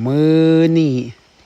ມື້ນີ້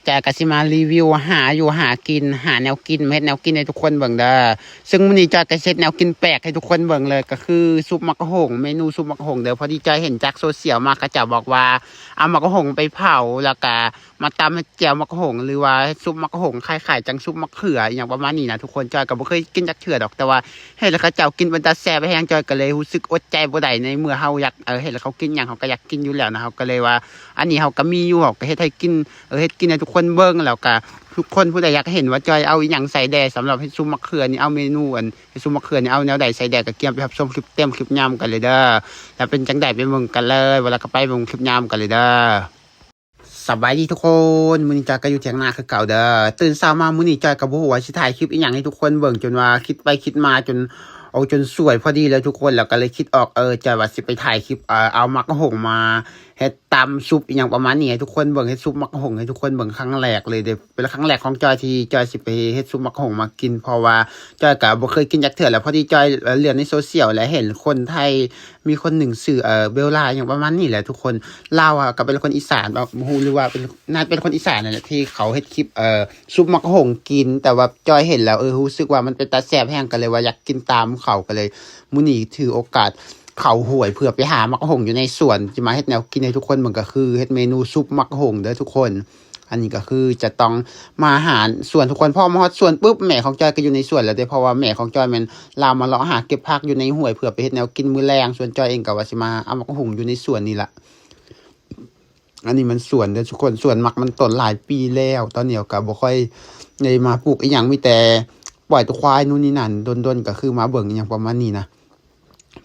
ຈອຍກໍຊິມາຣີວິວຫາຢູ່ຫາກິນ ຫາແນວກິນ ມາເຮັດແນວກິນໃຫ້ທຸກຄົນເບິ່ງເດີ. ຊຶ່ງມື້ນີ້ຈອຍກໍຊິເຮັດແນວກິນແປກໃຫ້ທຸກຄົນເບິ່ງເລີຍ ກໍຄືຊຸບໝາກຫຸ່ງ ເມນູຊຸບໝາກຫຸ່ງເດີ. ພໍດີຈອຍເຫັນຈາກໂຊຊຽວມາ ເຂົາເຈົ້າບອກວ່າເອົາໝາກຫຸ່ງໄປເຜົາ ແລ້ວກໍມາຕຳເຮັດແຈ່ວໝາກຫຸ່ງ ຫຼືວ່າຊຸບໝາກຫຸ່ງ ຄ້າຍໆ ຈັ່ງຊຸບມະເຂືອ ອີ່ຫຍັງປະມານນີ້ນະທຸກຄົນ. ຈອຍກໍບໍ່ເຄີຍກິນຈັກເທື່ອດອກ ແຕ່ວ່າເຫັນແລ້ວເຂົາເຈົ້າກິນເປັນຕາແຊບແຮງ ຈອຍກໍເລີຍຮູ້ສຶກອົດໃຈບໍ່ໄດ້ ໃນເມື່ອເຮົາຢາກ ເອີ ເຫັນແລ້ວເຂົາກິນຫຍັງ ເຮົາກໍຢາກກິນຢູ່ແລ້ວນະ. ເຮົາກໍເລີຍວ່າ ອັນນີ້ເຮົາກໍມີຢູ່ ເຮົາກໍເຮັດໃຫ້ກິນ ເອີ ເຮັດກິນໃຫ້ທຸກຄົນເບິ່ງ ແລ້ວກໍທຸກຄົນຜູ້ໃດຢາກເຫັນວ່າຈອຍເອົາອີ່ຫຍັງໃສ່ແດ່ ສຳລັບເຮັດຊຸບໝາກເຂືອນີ້ ເອົາເມນູອັນເຮັດຊຸບໝາກເຂືອນີ້ ເອົາແນວໃດໃສ່ແດ່ ກໍກຽມໄປຮັບຊົມຄລິບເຕັມ ຄລິບຫຍ້ຳກັນເລີຍເດີ. ແລ້ວເປັນຈັ່ງໃດໄປເບິ່ງກັນເລີຍ ວ່າແລ້ວກໍໄປເບິ່ງຄລິບຫຍ້ຳກັນເລີຍເດີ. ສະບາຍດີທຸກຄົນ ມື້ນີ້ຈອຍກໍຢູ່ຖຽງນາຄືເກົ່າເດີ. ຕື່ນເຊົ້າມາມື້ນີ້ຈອຍກໍບໍ່ຮູ້ວ່າຊິຖ່າຍຄລິບອີ່ຫຍັງໃຫ້ທຸກຄົນເບິ່ງ ຈົນວ່າຄິດໄປຄິດມາຈົນ ໂອ້ ຈົນສວຍພໍດີເລີຍທຸກຄົນ. ແລ້ວກໍເລີຍຄິດອອກ ເອີ ຈອຍວ່າຊິໄປຖ່າຍຄລິບ ເອີ ເອົາໝາກຫຸ່ງມາເຮັດຕຳຊຸບອີ່ຫຍັງປະມານນີ້ໃຫ້ທຸກຄົນເບິ່ງ ເຮັດຊຸບໝາກຫຸ່ງໃຫ້ທຸກຄົນເບິ່ງຄັ້ງແລກເລີຍເດ້. ເປັນຄັ້ງແລກຂອງຈອຍທີ່ຈອຍຊິໄປເຮັດຊຸບໝາກຫຸ່ງມາກິນ ເພາະວ່າຈອຍກໍບໍ່ເຄີຍກິນຈັກເທື່ອ ແລ້ວພໍດີຈອຍເລື່ອນໃນໂຊຊຽວ ແລ້ວເຫັນຄົນໄທ ມີຄົນໜຶ່ງຊື່ ເອີ ເບວລາ ອີ່ຫຍັງປະມານນີ້ແຫຼະທຸກຄົນ. ລາວອະກໍເປັນຄົນອີສານ ບໍ່ຮູ້ ຫຼືວ່າເປັນ ໜ້າຈະເປັນຄົນອີສານນັ້ນແຫຼະ ທີ່ເຂົາເຮັດຄລິບ ເອີ ຊຸບໝາກຫຸ່ງກິນ. ແຕ່ວ່າຈອຍເຫັນແລ້ວ ເອີ ຮູ້ສຶກວ່າມັນເປັນຕາແຊບແຮງ ກໍເລີຍວ່າຢາກກິນຕາມເຂົາ. ກໍເລີຍມື້ນີ້ຖືໂອກາດເຂົ້າຫ້ວຍເພື່ອໄປຫາໝາກຫຸ່ງຢູ່ໃນສວນ ຊິມາເຮັດແນວກິນໃຫ້ທຸກຄົນເບິ່ງ ກໍຄືເຮັດເມນູຊຸບໝາກຫຸ່ງເດີທຸກຄົນ. ອັນນີ້ກໍຄືຈະຕ້ອງມາຫາສວນທຸກຄົນ. ພໍມາຮອດສວນປຶບ ແມ່ຂອງຈອຍກໍຢູ່ໃນສວນແລ້ວເດ້ ເພາະວ່າແມ່ຂອງຈອຍແມ່ນລາວມາເລາະຫາເກັບຜັກຢູ່ໃນຫ້ວຍ ເພື່ອໄປເຮັດແນວກິນມື້ແລງ. ສ່ວນຈອຍເອງກໍວ່າຊິມາເອົາໝາກຫຸ່ງຢູ່ໃນສວນນີ້ລະ. ອັນນີ້ມັນສວນເດີທຸກຄົນ ສວນໝາກມັນຕົ້ນຫຼາຍປີແລ້ວ ຕອນນີ້ກໍບໍ່ຄ່ອຍໄດ້ມາປູກອີ່ຫຍັງ ມີແຕ່ປ່ອຍແຕ່ຄວາຍ ນູ່ນນີ້ນັ້ນ ດົນໆກໍຄືມາເບິ່ງ ອີ່ຫຍັງປະມານນີ້ນະ.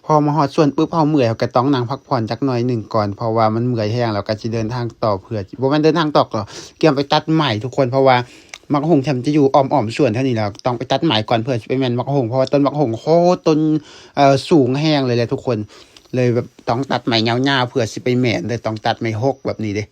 ພໍມາຮອດສວນປຶບ ເຮົາເມື່ອຍ ເຮົາກໍຕ້ອງນັ່ງພັກຜ່ອນຈັກໜ້ອຍໜຶ່ງກ່ອນ ເພາະວ່າມັນເມື່ອຍແຮງ ແລ້ວກໍຊິເດີນທາງຕໍ່ເພື່ອ ບໍ່ແມ່ນເດີນທາງຕໍ່ ກໍກຽມໄປຕັດໄມ້ທຸກຄົນ. ເພາະວ່າໝາກຫຸ່ງແທບຈະຢູ່ອ້ອມໆສວນແຖວນີ້ແຫຼະ ຕ້ອງໄປຕັດໄມ້ກ່ອນເພື່ອຊິໄປແມ່ນໝາກຫຸ່ງ ເພາະວ່າຕົ້ນໝາກຫຸ່ງໂຄດຕົ້ນ ເອີ ສູງແຮງເລີຍແຫຼະທຸກຄົນ. ເລີຍແບບຕ້ອງຕັດໄມ້ຍາວໆເພື່ອຊິໄປແມ່ນເດີ ຕ້ອງຕັດໄມ້ຫົກແບບນີ້ເດ້.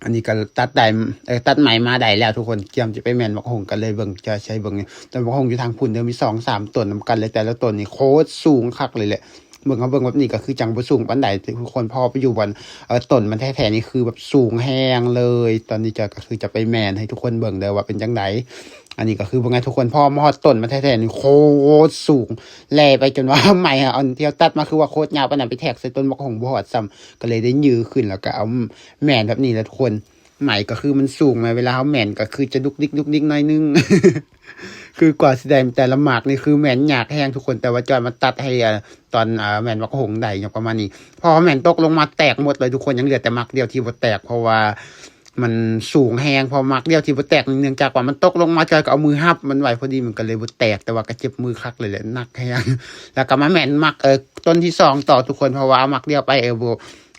ອັນນີ້ກໍຕັດໄດ້ ເອີ ຕັດໄມ້ມາໄດ້ແລ້ວທຸກຄົນ ກຽມຈະໄປແມ່ນໝາກຫຸ່ງ ກໍເລີຍເບິ່ງ ຈອຍໃສ່ເບິ່ງ ຕົ້ນໝາກຫຸ່ງຢູ່ທາງພຸ້ນເດີ ມີສອງສາມຕົ້ນນຳກັນເລີຍ ແຕ່ລະຕົ້ນນີ້ໂຄດສູງຄັກເລີຍແຫຼະ. ເບິ່ງ ເຮົາເບິ່ງແບບນີ້ກໍຄືຈັ່ງບໍ່ສູງປານໃດທຸກຄົນ ພໍໄປຢູ່ບ່ອນ ເອີ ຕົ້ນມັນແທ້ໆນີ້ຄືແບບສູງແຮງເລີຍ. ຕອນນີ້ຈອຍກໍຄືຈະໄປແມ່ນໃຫ້ທຸກຄົນເບິ່ງເດີວ່າເປັນຈັ່ງໃດ. ອັນນີ້ກໍຄືເບິ່ງໃຫ້ທຸກຄົນ ພໍມາຮອດຕົ້ນມັນແທ້ໆນີ້ໂຄດສູງ ແລ່ໄປຈົນວ່າໄມ້ອັນທີ່ເຮົາຕັດມາຄືວ່າໂຄດຍາວປານນັ້ນ ໄປແທກໃສ່ຕົ້ນໝາກຫຸ່ງບໍ່ຮອດຊ້ຳ ກໍເລີຍໄດ້ຢືຂຶ້ນ ແລ້ວກໍເອົາແມ່ນແບບນີ້ແຫຼະທຸກຄົນ. ໄມ້ກໍຄືມັນສູງ ເວລາເຮົາແມ່ນກໍຄືຈະດຸກດິກດຸກດິກໜ້ອຍໜຶ່ງ ຄືກວ່າຊິໄດ້ແຕ່ລະໝາກນີ້ຄືແມ່ນຍາກແຮງທຸກຄົນ. ແຕ່ວ່າຈອຍມາຕັດໃຫ້ ອາ ຕອນ ອາ ແມ່ນໝາກຫຸ່ງໄດ້ຫຍັງປະມານນີ້ ພໍແມ່ນຕົກລົງມາແຕກໝົດເລີຍທຸກຄົນ ຍັງເຫຼືອແຕ່ໝາກດຽວທີ່ບໍ່ແຕກ ເພາະວ່າ ມັນສູງແຮງ ເພາະໝາກດຽວທີ່ບໍ່ແຕກ ເນື່ອງຈາກວ່າມັນຕົກລົງມາ ຈອຍກໍເອົາມືຮັບມັນໄວ້ພໍດີ ມັນກໍເລີຍບໍ່ແຕກ ແຕ່ວ່າກໍເຈັບມືຄັກເລີຍແຫຼະ ໜັກແຮງ. ແລ້ວກໍມາແມ່ນໝາກ ເອີ ຕົ້ນທີສອງຕໍ່ທຸກຄົນ ເພາະວ່າເອົາໝາກດຽວໄປ ເອີ ບໍ່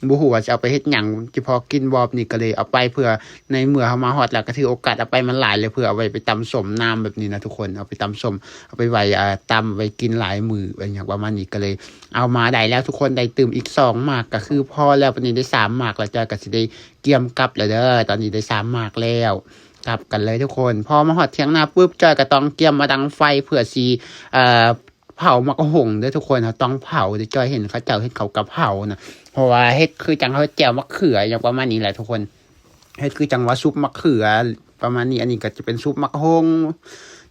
ບໍ່ຮູ້ວ່າຊິເອົາໄປເຮັດຫຍັງ ຊິພໍກິນບໍ່ ນີ້ກໍເລີຍເອົາໄປເພື່ອ ໃນເມື່ອເຮົາມາຮອດແລ້ວ ກໍຖືໂອກາດເອົາໄປ ມັນຫຼາຍເລີຍ ເພື່ອເອົາໄວ້ໄປຕຳສົ້ມນ້ຳແບບນີ້ນະທຸກຄົນ ເອົາໄປຕຳສົ້ມ ເອົາໄປໄວ້ ອາ ຕຳໄວ້ກິນຫຼາຍມື້ ອີ່ຫຍັງປະມານນີ້ ກໍເລີຍເອົາມາໄດ້ແລ້ວທຸກຄົນ ໄດ້ຕື່ມອີກສອງໝາກ ກໍຄືພໍແລ້ວ ບັດນີ້ໄດ້ສາມໝາກແລ້ວ ຈອຍກໍຊິໄດ້ ກຽມກັບແລ້ວເດີ ຕອນນີ້ໄດ້ສາມໝາກແລ້ວ ກັບກັນເລີຍທຸກຄົນ. ພໍມາຮອດຖຽງນາປຶບ ຈອຍກໍຕ້ອງກຽມມາດັງໄຟເພື່ອຊິ ເອີ ເຜົາໝາກຫຸ່ງເດີທຸກຄົນ ເຮົາຕ້ອງເຜົາເດີ. ຈອຍເຫັນເຂົາເຈົ້າເຮັດເຂົາກໍເຜົານະ ເພາະວ່າເຮັດຄືຈັ່ງເຮົາແຈ່ວໝາກເຂືອ ຫຍັງປະມານນີ້ແຫຼະທຸກຄົນ ເຮັດຄືຈັ່ງວ່າຊຸບໝາກເຂືອປະມານນີ້. ອັນນີ້ກໍຈະເປັນຊຸບໝາກຫຸ່ງ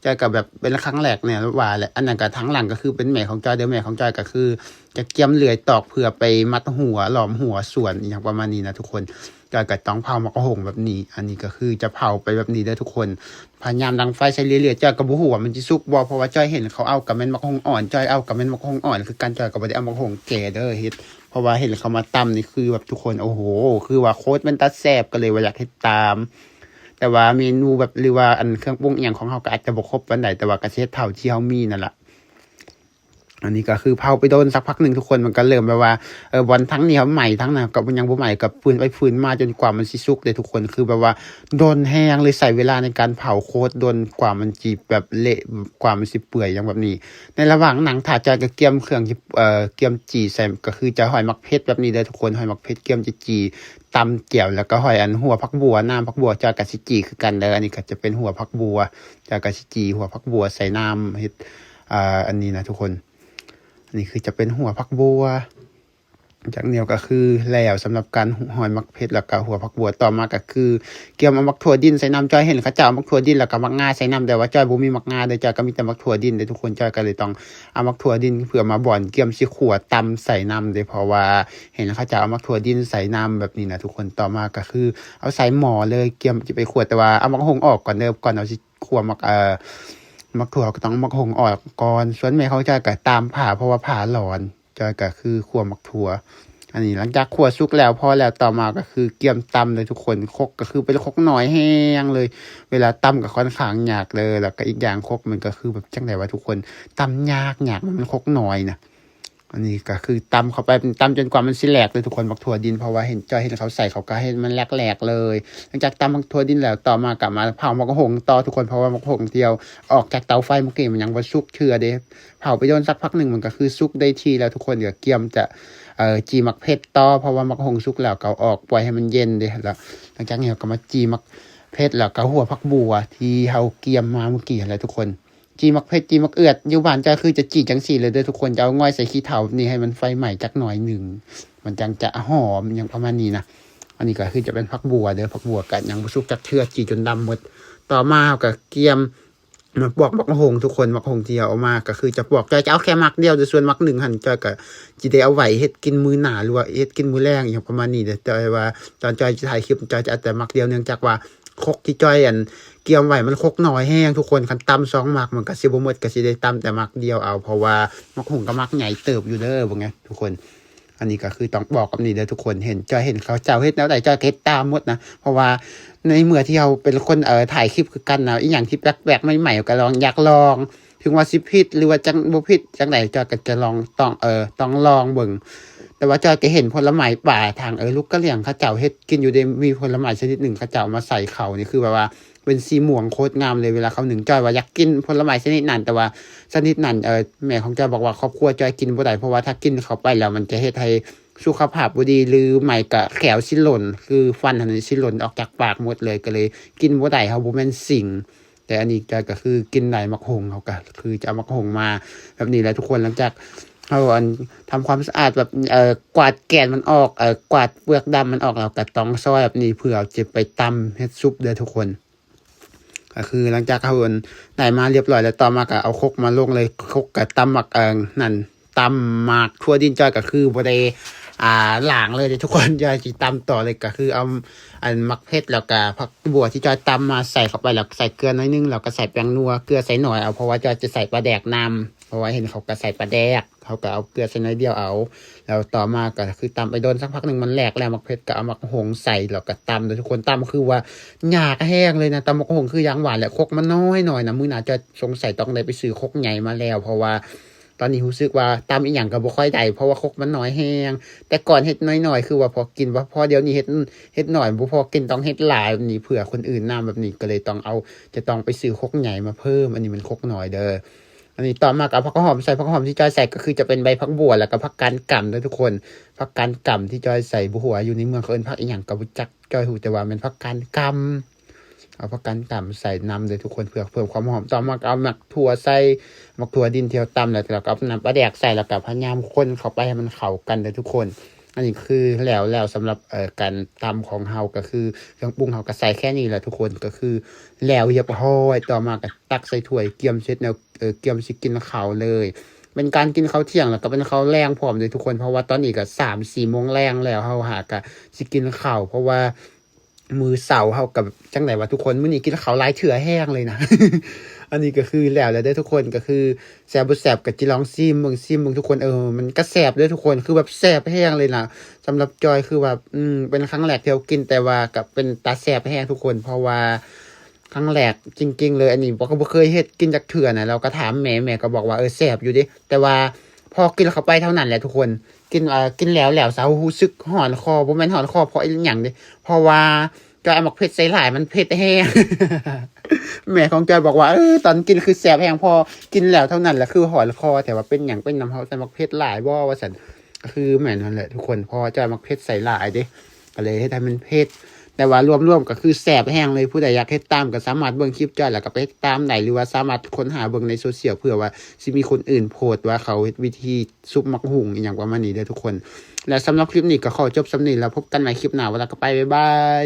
ຈອຍກໍແບບເປັນຄັ້ງແລກນີ້ວ່າແຫຼະ. ອັນນັ້ນກໍທາງຫຼັງກໍຄືເປັນແມ່ຂອງຈອຍເດີ ແມ່ຂອງຈອຍກໍຄືຈະກຽມເລື່ອຍຕອກເພື່ອໄປມັດຫົວ ຫຼອມຫົວສວນ ອີ່ຫຍັງປະມານນີ້ນະທຸກຄົນ. ຈອຍກໍຕ້ອງເຜົາໝາກຫຸ່ງແບບນີ້ ອັນນີ້ກໍຄືຈະເຜົາໄປແບບນີ້ເດີທຸກຄົນ ພະຍາຍາມດັງໄຟໃສ່ເລື້ອຍໆ. ຈອຍກໍບໍ່ຮູ້ວ່າມັນຊິສຸກບໍ່ ເພາະວ່າຈອຍເຫັນເຂົາເອົາກໍແມ່ນໝາກຫຸ່ງອ່ອນ ຈອຍເອົາກໍແກ່ໝາກຫຸ່ງອ່ອນຄືກັນ ຈອຍກໍບໍ່ໄດ້ເອົາໝາກຫຸ່ງແກ່ເດີເຮັດ ເພາະວ່າເຫັນເຂົາມາຕຳນີ້ຄືແບບທຸກຄົນ ໂອ້ໂຫ ຄືວ່າໂຄດເປັນຕາແຊບ ກໍເລີຍວ່າຢາກເຮັດຕາມ. ແຕ່ວ່າເມນູແບບ ຫຼືວ່າອັນເຄື່ອງປຸງອີ່ຫຍັງຂອງເຮົາກໍອາດຈະບໍ່ຄົບປານໃດ ແຕ່ວ່າກໍຊິເຮັດເທົ່າທີ່ເຮົາມີນັ້ນລະ. ອັນນີ້ກໍຄືເຜົາໄປດົນສັກພັກໜຶ່ງທຸກຄົນ ມັນກໍເລີ່ມແບບວ່າ ເອີ ບ່ອນທັງນີ້ເຮົາໄໝ້ ທັງນັ້ນກໍຍັງບໍ່ໄໝ້ ກໍຟື້ນໄປຟື້ນມາຈົນກວ່າມັນຊິສຸກເດ້ທຸກຄົນ ຄືແບບວ່າດົນແຮງເລີຍ ໃຊ້ເວລາໃນການເຜົາໂຄດດົນ ກວ່າມັນຊິແບບເລະ ກວ່າມັນຊິເປື່ອຍຫຍັງແບບນີ້. ໃນລະຫວ່າງນັ່ງຖ້າ ຈອຍກໍກຽມເຄື່ອງ ເອີ ກຽມຈີ່ໃສ່ ກໍຄືຈະຫອຍໝາກເຜັດແບບນີ້ເດີທຸກຄົນ ຫອຍໝາກເຜັດກຽມຈີ່ ຕຳແຈ່ວ ແລ້ວກໍຫອຍອັນຫົວຜັກບົ່ວ ນ້ຳຜັກບົ່ວ ຈອຍກໍຊິຈີ່ຄືກັນເດີ. ອັນນີ້ກໍຈະເປັນຫົວຜັກບົ່ວ ຈອຍກໍຊິຈີ່ຫົວຜັກບົ່ວໃສ່ນ້ຳເຮັດ ເອີ ອັນນີ້ນະທຸກຄົນ ອັນນີ້ຄືຈະເປັນຫົວຜັກບົ່ວ ຈາກນີ້ກໍຄືແລ້ວສຳລັບການຫອຍໝາກເຜັດ ແລ້ວກໍຫົວຜັກບົວ. ຕໍ່ມາກໍຄືກຽມເອົາໝາກຖົ່ວດິນໃສ່ນຳ. ຈ້ອຍເຫັນເຂົາເຈົ້າເອົາໝາກຖົ່ວດິນ ແລ້ວກໍໝາກງາໃສ່ນຳ, ແຕ່ວ່າຈ້ອຍບໍ່ມີໝາກງາເດີ້, ຈ້ອຍກໍມີແຕ່ໝາກຖົ່ວດິນເດີ້ທຸກຄົນ. ຈ້ອຍກໍເລີຍຕ້ອງເອົາໝາກຖົ່ວດິນເພື່ອມາບ່ອນກຽມຊິຂົ້ວຕຳໃສ່ນຳເດີ້, ເພາະວ່າເຫັນເຂົາເຈົ້າເອົາໝາກຖົ່ວດິນໃສ່ນຳແບບນີ້ນະທຸກຄົນ. ຕໍ່ມາກໍຄືເອົາໃສ່ໝໍ້ເລີຍ ກຽມຈະໄປຂົ້ວ, ແຕ່ວ່າເອົາໝາກຫົ່ງອອກກ່ອນເດີ້, ກ່ອນເຮົາຊິ ຂົ້ວໝາກ ເອີ ໝາກຖົ່ວກໍຕ້ອງເອົາໝາກຫົ່ງອອກກ່ອນ. ສ່ວນແມ່ຂອງຈ້ອຍກໍຕຳຜ້າ ເພາະວ່າຜ້າຮ້ອນ. ຈ້ອຍກໍຄືຂົ້ວໝາກຖົ່ວ. ອັນນີ້ຫຼັງຈາກຂົ້ວສຸກແລ້ວ ພໍແລ້ວ, ຕໍ່ມາກໍຄືກຽມຕຳເລີຍທຸກຄົນ. ຄົກກໍຄືເປັນຄົກນ້ອຍແຮງເລີຍ, ເວລາຕຳກໍຄ່ອນຂ້າງຍາກເລີຍ. ແລ້ວກໍອີກຢ່າງຄົກມັນກໍຄືແບບຈັ່ງໃດວະທຸກຄົນ, ຕຳຍາກໆ ມັນຄົກນ້ອຍນະ. ອັນນີ້ກໍຄືຕຳເຂົ້າໄປ ຕຳຈົນກວ່າມັນຊິແຫຼກເລີຍທຸກຄົນ ໝາກຖົ່ວດິນ, ເພາະວ່າເຫັນ ຈ້ອຍເຫັນເຂົາໃສ່ ເຂົາກໍເຮັດມັນແຫຼກໆເລີຍ. ຫຼັງຈາກຕຳໝາກຖົ່ວດິນແລ້ວ ຕໍ່ມາກໍມາເຜົາໝາກຫົ່ງຕໍ່ທຸກຄົນ, ເພາະວ່າໝາກຫົ່ງທີ່ເຮົາອອກຈາກເຕົາໄຟເມື່ອກີ້ມັນຍັງບໍ່ສຸກເທື່ອເດ້. ເຜົາໄປດົນສັກພັກໜຶ່ງ ມັນກໍຄືສຸກໄດ້ທີ່ແລ້ວທຸກຄົນ. ກໍກຽມຈະ ເອີ ຈີ່ໝາກເຜັດຕໍ່ ເພາະວ່າໝາກຫົ່ງສຸກແລ້ວ ກໍເອົາອອກປ່ອຍໃຫ້ມັນເຢັນເດ້. ແລ້ວຫຼັງຈາກນີ້ເຮົາກໍມາຈີ່ໝາກເຜັດ ແລ້ວກໍຫົວຜັກບົວທີ່ເຮົາກຽມມາເມື່ອກີ້ຫັ້ນແຫຼະທຸກຄົນ. ຈີ່ໝາກເຜັດ ຈີ່ໝາກເອືອດ ຢູ່ບ້ານເຈົ້າຄືຈະຈີ່ຈັ່ງຊີ້ເລີຍເດີ້ທຸກຄົນ, ຈະເອົາງ່ອຍໃສ່ຂີ້ເຖົ້ານີ້ໃຫ້ມັນໄຟໄໝ້ຈັກໜ້ອຍໜຶ່ງ ມັນຈັ່ງຈະຫອມ ຫຍັງປະມານນີ້ນະ. ອັນນີ້ກໍຄືຈະເປັນຜັກບົວເດີ້, ຜັກບົວກໍຍັງບໍ່ສຸກຈັກເທື່ອ, ຈີ່ຈົນດຳໝົດ. ຕໍ່ມາເຮົາກໍກຽມມາປອກໝາກຫົ່ງທຸກຄົນ, ໝາກຫົ່ງທີ່ເຮົາເອົາມາກໍຄືຈະປອກ, ຈ້ອຍຈະເອົາແຄ່ໝາກດຽວເດີ້, ສ່ວນໝາກໜຶ່ງຫັ້ນ ຈ້ອຍກໍຊິໄດ້ເອົາໄວ້ເຮັດກິນມື້ໜ້າ ຫຼືວ່າເຮັດກິນມື້ແລງ ອີ່ຫຍັງປະມານນີ້ເດີ້. ແຕ່ວ່າຕອນຈ້ອຍຈະຖ່າຍຄລິບ ຈ້ອຍຈະເອົາແຕ່ໝາກດຽວ ເນື່ອງຈາກວ່າ ຄົກທີ່ຈ້ອຍ ອັນ ກຽມໄວ້ມັນຄົກນ້ອຍແຮງທຸກຄົນ, ຄັນຕຳສອງໝາກມັນກໍຊິບໍ່ໝົດ, ກໍຊິໄດ້ຕຳແຕ່ໝາກດຽວເອົາ, ເພາະວ່າໝາກຫຸ່ງກໍໝາກໃຫຍ່ເຕີບຢູ່ເດີ້ ເບິ່ງແດ່ທຸກຄົນ. ອັນນີ້ກໍຄືຕ້ອງບອກແບບນີ້ເດີ້ທຸກຄົນ, ເຫັນ ຈ້ອຍເຫັນເຂົາເຈົ້າເຮັດແນວໃດ ຈ້ອຍກໍເຮັດຕາມໝົດນະ, ເພາະວ່າໃນເມື່ອທີ່ເຮົາເປັນຄົນ ເອີ ຖ່າຍຄລິບຄືກັນນະ, ອີ່ຫຍັງທີ່ແປກໆໃໝ່ໆ ກໍລອງ ຢາກລອງ. ເຖິງວ່າຊິຜິດ ຫຼືວ່າຈັ່ງ ບໍ່ຜິດຈັ່ງໃດ ຈ້ອຍກໍຈະລອງ ຕ້ອງ ເອີ ຕ້ອງລອງເບິ່ງ. ແຕ່ວ່າຈ້ອຍກໍເຫັນຜົນລະໄມ້ປ່າທາງ ເອີ ລູກກະຫຼຽງເຂົາເຈົ້າເຮັດກິນຢູ່ເດ້, ມີຜົນລະໄມ້ຊະນິດໜຶ່ງເຂົາເຈົ້າເອົາມາໃສ່ເຂົ້ານີ້ ຄືແບບວ່າເປັນສີມ່ວງໂຄດງາມເລີຍ. ເວລາເຂົາໜຶ້ງ ຈ້ອຍວ່າຢາກກິນຜົນລະໄມ້ຊະນິດນັ້ນ, ແຕ່ວ່າຊະນິດນັ້ນ ເອີ ແມ່ຂອງຈ້ອຍບອກວ່າຄອບຄົວຈ້ອຍກິນບໍ່ໄດ້, ເພາະວ່າຖ້າກິນເຂົ້າໄປແລ້ວມັນຈະເຮັດໃຫ້ສຸຂະພາບບໍ່ດີ ຫຼື ໄໝກໍແຂ້ວຊິຫຼົ່ນ, ຄືຟັນຫັ້ນຊິຫຼົ່ນອອກຈາກປາກໝົດເລີຍ, ກໍເລີຍກິນບໍ່ໄດ້, ເຮົາບໍ່ແມ່ນສິງ. ແຕ່ອັນນີ້ກໍ ກໍຄືກິນໄດ້ໝາກຫຸ່ງ, ເຮົາກໍຄືຈະເອົາໝາກຫຸ່ງມາແບບນີ້ແຫຼະທຸກຄົນ. ຫຼັງຈາກເຮົາ ອັນ ທຳຄວາມສະອາດແບບ ເອີ ກວາດແກ່ນມັນອອກ ເອີ ກວາດເປືອກດຳມັນອອກ, ເຮົາກໍຕ້ອງຊອຍແບບນີ້ ເພື່ອເອົາຈະໄປຕຳເຮັດຊຸບເດີ້ທຸກຄົນ. ກໍຄືຫຼັງຈາກເຮົາ ອັນ ໄດ້ມາລຽບຮ້ອຍແລ້ວ, ຕໍ່ມາກໍເອົາຄົກມາລົງເລີຍ, ຄົກກໍຕຳໝາກ ເອີ ນັ້ນ ຕຳໝາກຖົ່ວດິນ. ຈ້ອຍກໍຄືບໍ່ໄດ້ ອ່າ ລ້າງເລີຍເດ້ທຸກຄົນ, ຈ້ອຍຊິຕຳຕໍ່ເລີຍ. ກໍຄືເອົາ ອັນ ໝາກເຜັດ ແລ້ວກໍຜັກບົວທີ່ຈ້ອຍຕຳມາໃສ່ເຂົ້າໄປ, ແລ້ວໃສ່ເກືອໜ້ອຍໜຶ່ງ, ແລ້ວກໍໃສ່ແປ້ງນົວ, ເກືອໃສ່ໜ້ອຍເອົາ ເພາະວ່າຈ້ອຍຈະໃສ່ປາແດກນຳ, ເພາະວ່າເຫັນເຂົາກໍໃສ່ປາແດກ, ເຮົາກໍເອົາເກືອໃສ່ໜ້ອຍດຽວເອົາ. ແລ້ວຕໍ່ມາກໍຄືຕຳໄປດົນສັກພັກໜຶ່ງ ມັນແຫຼກແລ້ວ, ໝາກເຜັດ ກໍເອົາໝາກຫຸ່ງໃສ່ ແລ້ວກໍຕຳເດີ້ທຸກຄົນ. ຕຳຄືວ່າຍາກແຮງເລີຍນະ, ຕຳໝາກຫຸ່ງຄືຢ່າງວ່າແຫຼະ, ຄົກມັນນ້ອຍໆນະ. ມື້ໜ້າຈະ ສົງໄສຕ້ອງໄດ້ໄປຊື້ຄົກໃຫຍ່ມາແລ້ວ, ເພາະວ່າ ຕອນນີ້ຮູ້ສຶກວ່າຕຳອີ່ຫຍັງກໍບໍ່ຄ່ອຍໄດ້ ເພາະວ່າຄົກມັນນ້ອຍແຮງ. ແຕ່ກ່ອນເຮັດນ້ອຍໆ ຄືວ່າພໍກິນ, ວ່າພໍດຽວນີ້ເຮັດ ເຮັດໜ້ອຍບໍ່ພໍກິນ, ຕ້ອງເຮັດຫຼາຍແບບນີ້ເພື່ອຄົນອື່ນນຳແບບນີ້, ກໍເລີຍຕ້ອງເອົາ ຈະຕ້ອງໄປຊື້ຄົກໃຫຍ່ມາເພີ່ມ. ອັນນີ້ມັນຄົກນ້ອຍເດີ້. ອັນນີ້ຕໍ່ມາກໍເອົາຜັກຫອມໃສ່, ຜັກຫອມທີ່ຈ້ອຍໃສ່ກໍຄືຈະເປັນໃບຜັກບົວ ແລ້ວກໍຜັກກາດກຳເດີ້ທຸກຄົນ. ຜັກກາດກຳທີ່ຈ້ອຍໃສ່ ບໍ່ຮູ້ວ່າຢູ່ໃນເມືອງເຂົາເອີ້ນຜັກອີ່ຫຍັງກໍບໍ່ຈັກ, ຈ້ອຍຮູ້ແຕ່ວ່າແມ່ນຜັກກາດກຳ. ເອົາຜັກກາດກຳໃສ່ນຳເດີ້ທຸກຄົນ ເພື່ອເພີ່ມຄວາມຫອມ. ຕໍ່ມາກໍເອົາໝາກຖົ່ວໃສ່, ໝາກຖົ່ວດິນທີ່ເຮົາຕຳແລ້ວ, ແລ້ວກໍເອົານ້ຳປາແດກໃສ່, ແລ້ວກໍພະຍາຍາມຄົນເຂົ້າໄປໃຫ້ມັນເຂົ້າກັນເດີ້ທຸກຄົນ. ອັນນີ້ຄືແລ້ວແລ້ວສຳລັບ ເອີ ການຕຳຂອງເຮົາ, ກໍຄືເຄື່ອງປຸງເຮົາກໍໃສ່ແຄ່ນີ້ແຫຼະທຸກຄົນ, ກໍຄືແລ້ວຮຽບຮ້ອຍ. ຕໍ່ມາກໍຕັກໃສ່ຖ້ວຍ, ກຽມເສັດແລ້ວ ເອີ ກຽມຊິກິນເຂົ້າເລີຍ. ເປັນການກິນເຂົ້າທ່ຽງ ແລ້ວກໍເປັນເຂົ້າແລງພ້ອມເດ້ທຸກຄົນ, ເພາະວ່າຕອນນີ້ກໍສາມສີ່ໂມງແລງແລ້ວ, ເຮົາຫາກະຊິກິນເຂົ້າ ເພາະວ່າ ມື້ເຊົ້າເຮົາກໍຈັ່ງໃດວະທຸກຄົນ, ມື້ນີ້ກິນເຂົ້າຫຼາຍເທື່ອແຮງເລີຍນະ. ອັນນີ້ກໍຄືແລ້ວແລ້ວເດີ້ທຸກຄົນ, ກໍຄືແຊບບໍ່ແຊບກໍຈະລອງຊີມເບິ່ງ, ຊີມເບິ່ງທຸກຄົນ. ເອີ ມັນກໍແຊບເດີ້ທຸກຄົນ, ຄືແບບແຊບແຮງເລີຍນະ. ສຳລັບຈອຍຄືວ່າ ອືມ ເປັນຄັ້ງແລກທີ່ເຮົາກິນ, ແຕ່ວ່າກໍເປັນຕາແຊບແຮງທຸກຄົນ, ເພາະວ່າ ຄັ້ງແລກຈິງໆເລີຍ. ອັນນີ້ບໍ່ ກໍບໍ່ເຄີຍເຮັດກິນຈັກເທື່ອນະ, ແລ້ວກໍຖາມແມ່, ແມ່ກໍບອກວ່າ ເອີ ແຊບຢູ່ເດ້. ແຕ່ວ່າພໍກິນເຂົ້າໄປເທົ່ານັ້ນແຫຼະທຸກຄົນ, ກິນ ເອີ ກິນແລ້ວແລ້ວຊະຮູ້ສຶກຮ້ອນຄໍ, ບໍ່ແມ່ນຮ້ອນຄໍເພາະອີ່ຫຍັງເດ້, ເພາະວ່າຈອຍເອົາໝາກເຜັດໃສ່ຫຼາຍ, ມັນເຜັດແຮງ. ແມ່ຂອງຈອຍບອກວ່າ ເອີ ຕອນກິນຄືແຊບແຮງ, ພໍກິນແລ້ວເທົ່ານັ້ນແຫຼະຄືຮ້ອນຄໍ, ແຕ່ວ່າເປັນຫຍັງ ເປັນນຳເຮົາໃສ່ໝາກເຜັດຫຼາຍບໍ່ ວ່າຊັ້ນ. ກໍຄືແມ່ນຫັ້ນແຫຼະທຸກຄົນ, ເພາະວ່າຈອຍໝາກເຜັດໃສ່ຫຼາຍເດ້, ກໍເລີຍເຮັດໃຫ້ມັນເຜັດ. ແຕ່ວ່າລວມໆກໍຄືແຊບແຮງເລີຍ. ຜູ້ໃດຢາກເຮັດຕາມກໍສາມາດເບິ່ງຄລິບຈ້ອຍ ແລ້ວກໍໄປເຮັດຕາມໄດ້ ຫຼືວ່າສາມາດຄົ້ນຫາເບິ່ງໃນໂຊຊຽວ ເພື່ອວ່າຊິມີຄົນອື່ນໂພສວ່າເຂົາເຮັດວິທີຊຸບໝາກຫຸ່ງອີ່ຫຍັງປະມານນີ້ເດີທຸກຄົນ. ແລະ ສຳລັບຄລິບນີ້ກໍຂໍຈົບສ່ຳນີ້ ແລ້ວພົບກັນໃໝ່ຄລິບໜ້າ. ເວລາກໍໄປ ບາຍບາຍ.